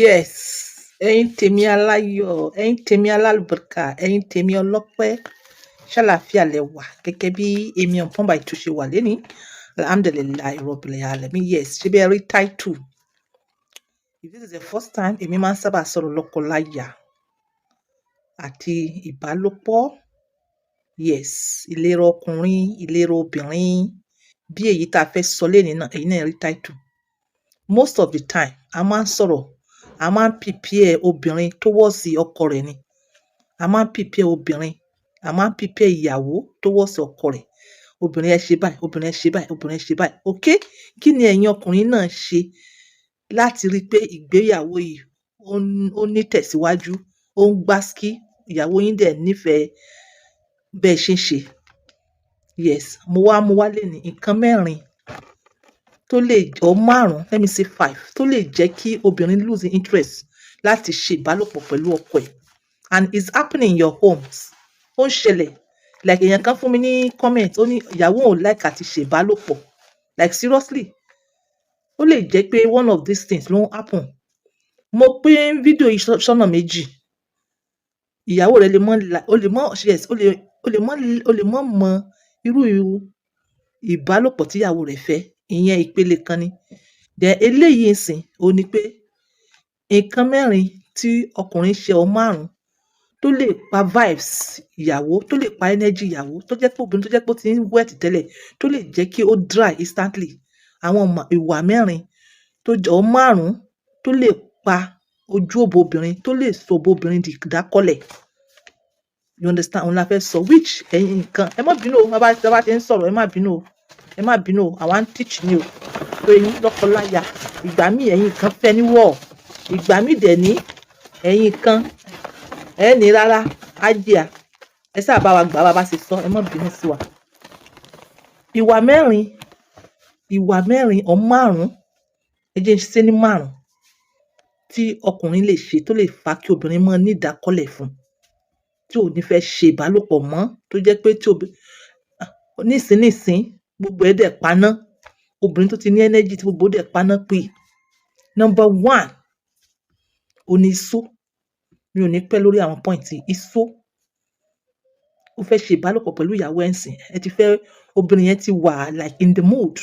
Yes, ẹ̀yin tèmi aláyọ̀, ẹ̀yin tèmi alálùbáríkà, ẹ̀yin tèmi ọlọ́pẹ́, ṣàlàáfíà lẹ wà gẹ́gẹ́ bí èmi On Point by Two ṣe wà lénìí. Alhamdulillahi Rabbil Alamin. Yes, ṣé bí ẹ rí title. If this is the first time, èmi máa ń sábà sọ̀rọ̀ lọ́kọláya àti ìbálòpọ̀. Yes, ìlera ọkùnrin, ìlera obìnrin, bí èyí tá a fẹ́ sọ lénìí náà, ẹ̀yin náà rí title. Most of the time, a máa ń sọ̀rọ̀, a máa ń prepare obìnrin towards ọkọ rẹ̀ ni. A máa ń prepare obìnrin, a máa ń prepare ìyàwó towards ọkọ rẹ̀. Obìnrin, ẹ ṣe báyìí, obìnrin, ẹ ṣe báyìí, obìnrin, ẹ ṣe báyìí. Okay? Kí ni ẹ̀yin ọkùnrin náà ṣe láti rí pé ìgbéyàwó yìí ó ní tẹ̀síwájú, ó ń gbáskí, ìyàwó yín dẹ̀ nífẹ̀ẹ́ bẹ́ẹ̀ ṣe ń ṣe? Yes, mo wá mú wá lénìí nǹkan mẹ́rin tó lè or márùn-ún, let me say five, tó lè jẹ́ kí obìnrin lose interest láti ṣe ìbálòpọ̀ pẹ̀lú ọkọ ẹ̀. And it's happening in your homes. Ó ń ṣẹlẹ̀. Like èèyàn kan fún mi ní comment, ó ní ìyàwó òun like àti ṣe ìbálòpọ̀. Like seriously? Ó lè jẹ́ pé one of these things ló ń happen. Mo pín fídíò yìí sọ́nà méjì. Ìyàwó rẹ lè mọ́, ó lè mọ́, yes, ó lè mọ́ mọ irú ìbálòpọ̀ tí ìyàwó rẹ̀ fẹ́. Ìyẹn ìpele kan ni. Then eléyìí ńsìn, òun ní pé nǹkan mẹ́rin tí ọkùnrin ṣe or márùn-ún tó lè pa vibes ìyàwó, tó lè pa energy ìyàwó, tó jẹ́ pé obìnrin tó jẹ́ pé ó ti ń wet tẹ́lẹ̀, tó lè jẹ́ kí ó dry instantly. Àwọn ìwà mẹ́rin tó jẹ́ or márùn-ún tó lè pa ojú òbò obìnrin, tó lè sọ òbò obìnrin di ìdákọ́lẹ̀. You understand? Òun la fẹ́ sọ which ẹ̀yin nǹkan. Ẹ má bínú o, bá ṣe ń sọ̀rọ̀, ẹ má bínú o. Ẹ má bínú o, àwa ń teach ni o. Pé yín lọ́kọláya, ìgbà míì ẹ̀yin kan fẹ́ ní war, ìgbà míì dẹ̀ ní ẹ̀yin kan ẹ ní rárá ájíà. Ẹ sáà bá wa gbà bá bá ṣe sọ, ẹ má bínú sí wa. Ìwà mẹ́rin, ìwà mẹ́rin or márùn-ún, ẹ jẹ́ n ṣe ní márùn-ún, tí ọkùnrin lè ṣe tó lè fa kí obìnrin máa ní ìdákọ́lẹ̀ fún, tí ò ní fẹ́ ṣe ìbálòpọ̀ mọ́, tó jẹ́ pé tí nísìn nísìn gbogbo ẹ̀ dẹ̀ paná. Obìnrin tó ti ní energy tí gbogbo dẹ̀ paná pì. Number one, òun ní isó. Mi ò ní pẹ́ lórí àwọn point yìí. Isó. Ó fẹ́ ṣe ìbálòpọ̀ pẹ̀lú ìyàwó ẹ̀ ńsìn. Ẹ ti fẹ́, obìnrin yẹn ti wà like in the mood.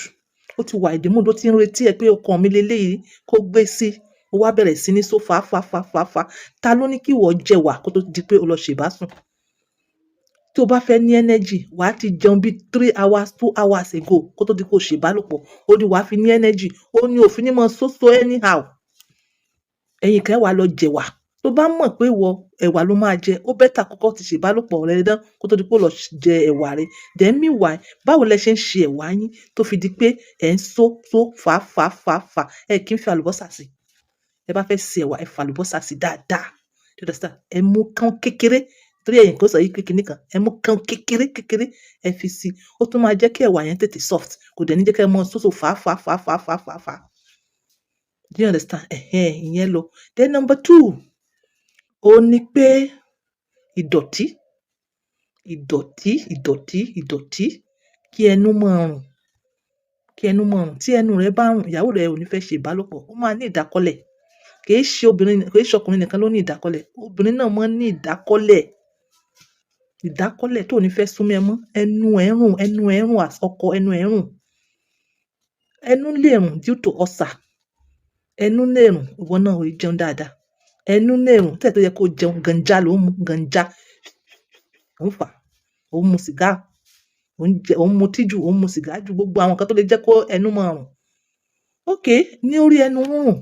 Ó ti wà in the mood, ó ti ń retí ẹ pé ọkọ mi leléyìí kó gbé sí. Ó wá bẹ̀rẹ̀ sí ní só fà fà fà fà fà. Ta ló ní kí ìwọ jẹ wà kó tó di pé o lọ ṣe ìbásùn? Tí o bá fẹ́ ní energy, wà á ti jẹun bí 3 hours, 2 hours ago kó tó di pé o ṣe ìbálòpọ̀. Ó ní wà á fi ní energy. Ó ní ò fi ní mọ só so anyhow. Ẹ̀yin kan wà lọ jẹ wà. Tó bá mọ̀ pé ìwọ ẹ̀wà ló máa jẹ, ó better kọ́kọ́ ti ṣe ìbálòpọ̀ rẹ dán kó tó di pé o lọ jẹ ẹ̀wà rẹ. Then meanwhile, báwo lẹ ṣe ń ṣe ẹ̀wà yín tó fi di pé ẹ̀ ń só só fà fà fà fà? Ẹ kì í fi àlùbọ́sà sí. Ẹ bá fẹ́ ṣe ẹ̀wà, ẹ fi àlùbọ́sà sí dáadáa. You understand? Ẹ mú kán kékeré, torí ẹ̀yin kan sọ yìí pé kíní kan, ẹ mú kán kékeré kékeré, ẹ fi sí. Ó tún máa jẹ́ kí ẹ̀wà yẹn tètè soft. Kò dẹ̀ ní jẹ́ kí ẹ mọ só so fà fà fà fà fà fà fà. Do you understand? Ẹ̀hẹn, ìyẹn lọ. Then number two, ó ní pé ìdọ̀tí, ìdọ̀tí, ìdọ̀tí, ìdọ̀tí, kí ẹnu máa rùn, kí ẹnu máa rùn. Tí ẹnu rẹ bá rùn, ìyàwó rẹ ò ní fẹ́ ṣe ìbálòpọ̀. Ó máa ní ìdákọ́lẹ̀. Kì í ṣe obìnrin, kì í ṣe ọkùnrin nìkan ló ní ìdákọ́lẹ̀. Obìnrin náà máa ń ní ìdákọ́lẹ̀. Ìdákọ́lẹ̀ tó ò ní fẹ́ súnmọ́ ẹ mọ́. Ẹnu ẹ ń rùn, ẹnu ẹ ń rùn as ọkọ, ẹnu ẹ ń rùn. Ẹnu lè rùn due to ulcer. Ẹnu lè rùn, ìwọ náà ò jẹun dáadáa. Ẹnu lè rùn, tẹ́lẹ̀ tó yẹ kó jẹun, gànjà ló ń mu, gànjà. Ò ń fà, ò ń mu sìgá, ò ń jẹ, ò ń mu tíjù, ò ń mu sìgá jù, gbogbo àwọn nǹkan tó lè jẹ́ kó ẹnu máa rùn. Okay, ní orí ẹnu rúrùn,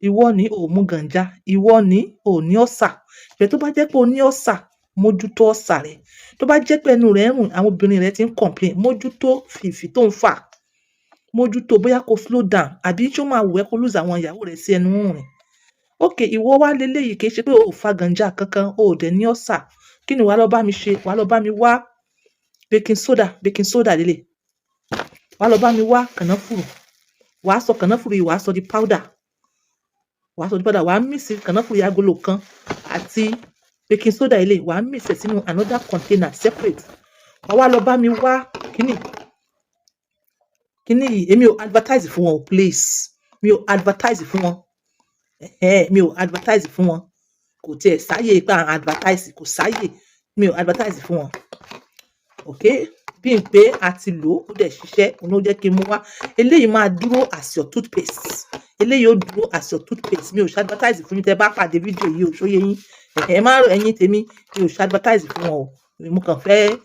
ìwọ ní ò mú gànjà, ìwọ ní ò ní ulcer. But tó bá jẹ́ pé o ní ulcer, mójútó ulcer rẹ. Tó bá jẹ́ pé ẹnu rẹ ń rùn, àwọn obìnrin rẹ ti ń complain, mójútó fìfì tó ń fà. Mójútó bóyá kó slow down àbí ṣé ó máa wù ẹ́ kó lose àwọn ìyàwó rẹ sí ẹnu rúrùn ni. Okay, ìwọ wá leléyìí, kì í ṣe pé o ò fa gànjà kankan, o ò dẹ̀ ní ulcer. Kí ni wàá lọ bá mi ṣe? Wàá lọ bá mi wá baking soda, baking soda lélẹ̀. Wàá lọ bá mi wá kànáfùrù. Wàá sọ kànáfùrù yìí, wàá sọ di powder. Wàá sọ di powder. Wàá mix kànáfùrù yìí agolo kan àti baking soda eléyìí, wàá mix ẹ̀ sínú another container separate. Wàá wá lọ bá mi wá kíní. Kíní yìí, èmi ò advertise fún wọn o, please. Mi ò advertise fún wọn. Ẹ̀hẹ́n, mi ò advertise fún wọn. Kò tiẹ̀ sáyè pé à ń advertise, kò sáyè. Mi ò advertise fún wọn. Okay, bí n pé a ti lò ó, ó dẹ̀ ṣiṣẹ́, òun ló jẹ́ kí n mú wá. Eléyìí máa dúró as your toothpaste. Eléyìí ó dúró as your toothpaste. Mi ò ṣe advertise fún yín tẹ́ bá pàdé fídíò yìí o, ṣó yé yín? Ẹ má rò, ẹ̀yin tèmi, mi ò ṣe advertise fún wọn o. Mo kàn fẹ́,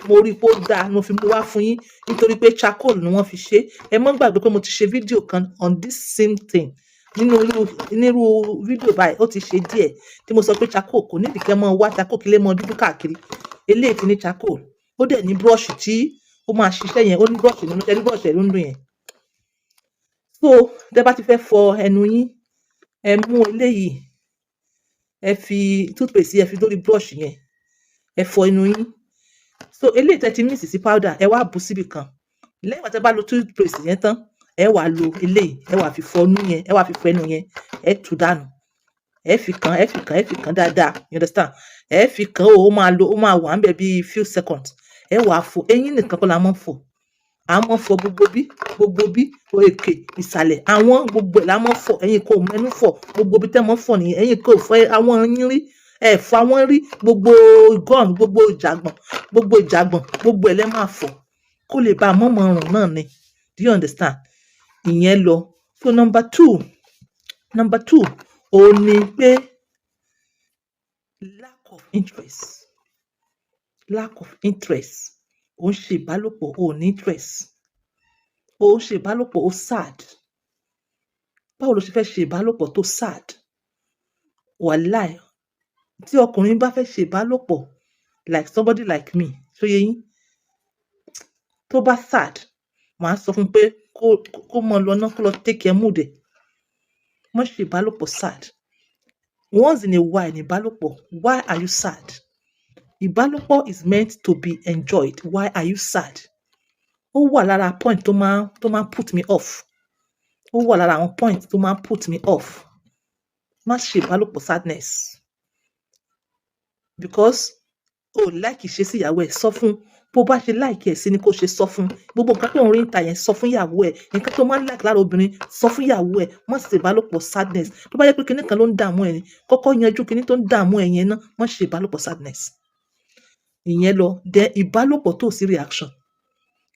mo rí pé ó dáa, mo fi mú wá fún yín nítorí pé charcoal ni wọ́n fi ṣe. Ẹ má gbàgbé pé mo ti ṣe fídíò kan on this same thing. Nínú irú, nírú fídíò báyìí, ó ti ṣe díẹ̀ tí mo sọ pé charcoal kò ní ìdí kẹ́ mọ́ wá charcoal kí lè mọ dúdú káàkiri. Eléyìí ti ní charcoal. Ó dẹ̀ ní brush tí ó máa ṣiṣẹ́ yẹn, ó ní brush nínú, ṣé ẹ rí brush ẹ̀ ló ń dùn yẹn. So, tẹ́ bá ti fẹ́ fọ ẹnu yín, ẹ mú eléyìí, ẹ fi toothpaste yẹn, ẹ fi lórí brush yẹn, ẹ fọ ẹnu yín. So eléyìí tẹ́ ti mix sí powder, ẹ wá bù síbì kan. Lẹ́yìn ìgbà tí ẹ bá lo toothpaste yẹn tán, ẹ wá lo eléyìí, ẹ wá fi fọ inú yẹn, ẹ wá fi fọ ẹnu yẹn, ẹ tú dànù. Ẹ fi kàn, ẹ fi kàn, ẹ fi kàn dáadáa. You understand? Ẹ fi kàn ó, ó máa lo, ó máa wà níbẹ̀ bí few seconds. Ẹ wá fọ. Eyín nìkan kọ́ la máa ń fọ. A máa ń fọ gbogbo bí, òkè, ìsàlẹ̀, àwọn gbogbo ẹ̀ la máa ń fọ. Ẹ̀yin kò mẹ́nu fọ, gbogbo bí tẹ́ máa ń fọ nìyẹn. Ẹ̀yin kò fọ àwọn yín rí, ẹ fọ àwọn rí, gbogbo gum, gbogbo ìjàgbọ̀n, gbogbo ìjàgbọ̀n, gbogbo ẹ̀ lẹ máa fọ kó lè bá mọ́mọ́ rùn náà ni. Do you understand? Ìyẹn lọ. So number two, òun ni pé lack of interest. Lack of interest. Ò ń ṣe ìbálòpọ̀, o ò ní interest. Ò ń ṣe ìbálòpọ̀, o sad. Báwo lo ṣe fẹ́ ṣe ìbálòpọ̀ tó sad? Wàláì, tí ọkùnrin bá fẹ́ ṣe ìbálòpọ̀, like somebody like me, ṣó yé yín? Tó bá sad, màá sọ fún un pé kó mọ lọ ná, kó lọ take care mood ẹ̀. Má ṣe ìbálòpọ̀ sad. Once in a while ní ìbálòpọ̀. Why are you sad? Ìbálòpọ̀ is meant to be enjoyed. Why are you sad? Ó wà lára point tó máa put me off. Ó wà lára àwọn point tó máa put me off. Má ṣe ìbálòpọ̀ sadness. Because o like ìṣesí ìyàwó ẹ, sọ fún. Bó bá ṣe like ẹ̀ sí ni kó ṣe sọ fún. Gbogbo nǹkan tó ń rí níta yẹn, sọ fún ìyàwó ẹ. Nǹkan tó máa ń like lára obìnrin, sọ fún ìyàwó ẹ. Má ṣe ìbálòpọ̀ sadness. Tó bá jẹ́ pé kíní kan ló ń dààmú ẹ ni, kọ́kọ́ yanjú kíní tó ń dààmú ẹ yẹn ná. Má ṣe ìbálòpọ̀ sadness. Ìyẹn lọ. Then ìbálòpọ̀ tó sí reaction.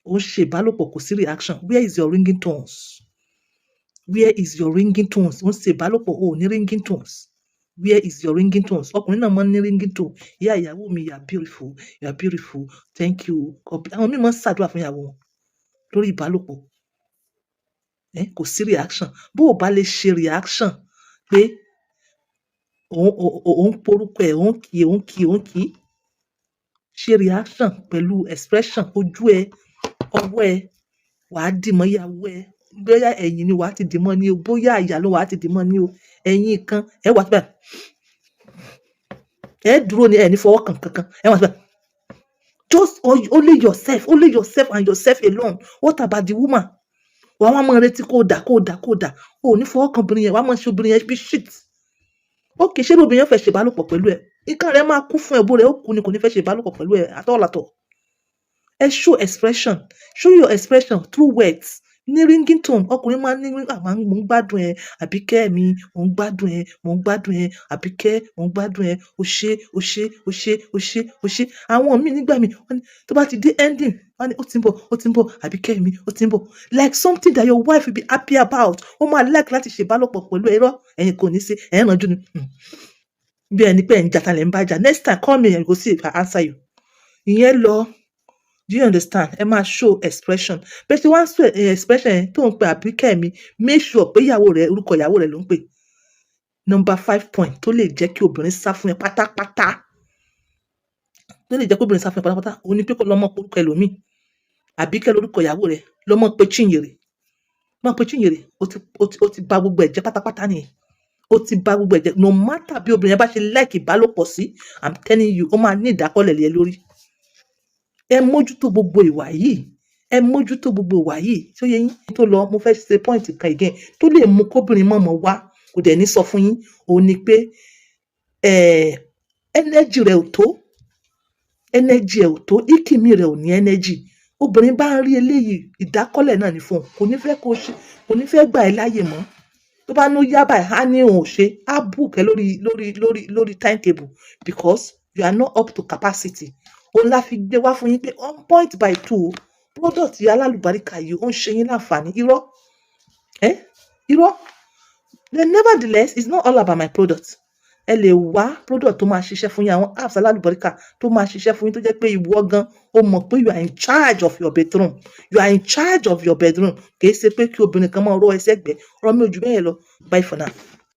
Ó ń ṣe ìbálòpọ̀, kò sí reaction. Where is your ringing tones? Where is your ringing tones? Ó ń ṣe ìbálòpọ̀, o ò ní ringing tones. Where is your ringing tones? Ọkùnrin náà máa ń ní ringing tone. "Ìyá ìyàwó mi, you are beautiful, you are beautiful, thank you." Àwọn míì máa ń ṣàdúrà fún ìyàwó wọn lórí ìbálòpọ̀. Ẹ́, kò sí reaction. Bó o bá lè ṣe reaction pé òun porúkọ ẹ̀, òun kì í, òun kì í, òun kì í. Ṣe reaction pẹ̀lú expression ojú ẹ, ọwọ́ ẹ, wà á dì mọ́ ìyàwó ẹ. Bóyá ẹ̀yìn ni wà á ti dì mọ́ ní o, bóyá àyà ló wà á ti dì mọ́ ní o. Ẹ̀yìn kan, ẹ wà síbẹ̀. Ẹ dúró ni, ẹ ní fọwọ́ kan kankan. Ẹ wà síbẹ̀. Just only yourself, only yourself and yourself alone. What about the woman? Wà á wá máa retí kó dà, kó dà, kó dà. O ò ní fọwọ́ kan obìnrin yẹn, wà á máa ṣe obìnrin yẹn bí shit. Okay, ṣé obìnrin yẹn fẹ́ ṣe ìbálòpọ̀ pẹ̀lú ẹ? Nǹkan rẹ̀ máa kú fún ẹ, bó rẹ̀ ó kú ni, kò ní fẹ́ ṣe ìbálòpọ̀ pẹ̀lú ẹ at all at all. Ẹ show expression. Show your expression through words. Ní ringing tone. Ọkùnrin máa ń ní, "À, mò ń gbádùn ẹ, Àbíkẹ́ mi, mò ń gbádùn ẹ, mò ń gbádùn ẹ, Àbíkẹ́, mò ń gbádùn ẹ, o ṣé, o ṣé, o ṣé, o ṣé, o ṣé." Àwọn míì nígbà míì, wọ́n ní tó bá ti dé ending, wọ́n ní, "Ó ti ń bọ̀, ó ti ń bọ̀, Àbíkẹ́ mi, ó ti ń bọ̀." Like something that your wife will be happy about. Ó máa like láti ṣe ìbálòpọ̀ pẹ̀lú ẹ. Irọ́, ẹ̀yin kò ní ṣe, ẹ̀ ń rànjú ni. Bí ẹni pé ẹ̀ ń jata lẹ̀ ń bá jà. Next time, call me and you go see if I answer you. Ìyẹn lọ. Do you understand? Ẹ máa show expression. Bẹ́ẹ̀ ṣe wá ń show expression yẹn tó ń pe Àbíkẹ́ mi, make sure pé ìyàwó rẹ, orúkọ ìyàwó rẹ ló ń pè. Number five point tó lè jẹ́ kí obìnrin sá fún ẹ pátápátá. Tó lè jẹ́ kí obìnrin sá fún ẹ pátápátá, òun ni pé kó lọ mọ́ orúkọ ẹlòmíì. Àbíkẹ́ lórúkọ ìyàwó rẹ, lọ mọ́ pé Chinyere. Mọ́ pé Chinyere, ó ti bà gbogbo ẹ̀ jẹ́ pátápátá nìyẹn. Ó ti bà gbogbo ẹ̀ jẹ́. No matter bí obìnrin yẹn bá ṣe like ìbálòpọ̀ sí, I'm telling you, ó máa ní ìdákọ́lẹ̀ lé ẹ lórí. Ẹ mójútó gbogbo ìwà yìí. Ẹ mójútó gbogbo ìwà yìí. Ṣó yé yín? Tó lọ, mo fẹ́ ṣe point kan again tó lè mú kóbìnrin mọ̀mọ́ wá, kò dẹ̀ ní sọ fún yín. Òun ni pé, energy rẹ̀ ò tó. Energy ẹ̀ ò tó. Ìkíni rẹ̀ ò ní energy. Obìnrin bá ń rí eléyìí, ìdákọ́lẹ̀ náà ni fún un. Kò ní fẹ́ kó ṣe, kò ní fẹ́ gbà ẹ́ láyè mọ́. Tó bá ní ó yá báyìí, á ní òun ò ṣe, á book ẹ lórí timetable because you are not up to capacity. Òun la fi gbé wá fún yín pé On Point by Two product yìí alálùbáríkà yìí, ó ń ṣe yín láǹfààní. Irọ́, eh? Irọ́. Then nevertheless, it's not all about my product. Ẹ lè wá product tó máa ṣiṣẹ́ fún yín, àwọn apps alálùbáríkà tó máa ṣiṣẹ́ fún yín, tó jẹ́ pé ìwọ gan o mọ̀ pé you are in charge of your bedroom, you are in charge of your bedroom. Kì í ṣe pé kí obìnrin kan máa rọ́ ẹ sẹ́gbẹ̀ẹ́. Ọ̀rọ̀ mi ò jù bẹ́ẹ̀ lọ. Bye for now.